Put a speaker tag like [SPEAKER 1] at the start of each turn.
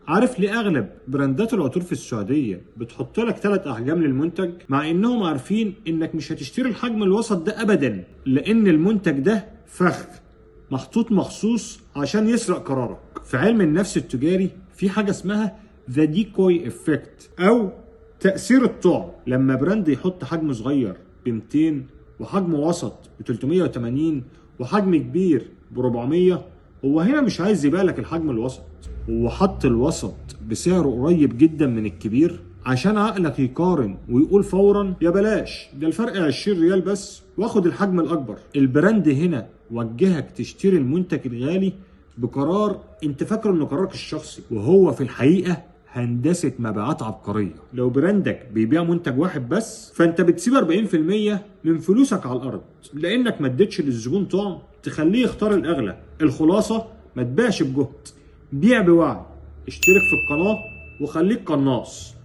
[SPEAKER 1] عارف ليه اغلب براندات العطور في السعودية بتحط لك 3 احجام للمنتج، مع انهم عارفين انك مش هتشتري الحجم الوسط ده ابدا، لان المنتج ده فخ محطوط مخصوص عشان يسرق قرارك. في علم النفس التجاري في حاجة اسمها the decoy effect او تأثير الطعم. لما brand يحط حجم صغير ب 200 وحجم وسط ب 380 وحجم كبير ب 400، هو هنا مش عايز يبيع لك الحجم الوسط، هو حط الوسط بسعر قريب جدا من الكبير عشان عقلك يقارن ويقول فورا يا بلاش، ده الفرق 20 ريال بس واخد الحجم الاكبر. ال brand هنا وجهك تشتري المنتج الغالي بقرار انت فاكره انه قرارك الشخصي، وهو في الحقيقة هندسة مبيعات عبقرية. لو brand ك بيبيع منتج واحد بس، فانت بتسيب 40% من فلوسك على الارض، لانك ما اديتش للزبون طعم تخليه يختار الاغلى. الخلاصة، ما تبيعش بجهد، بيع بوعي. اشترك في القناة وخليك قناص.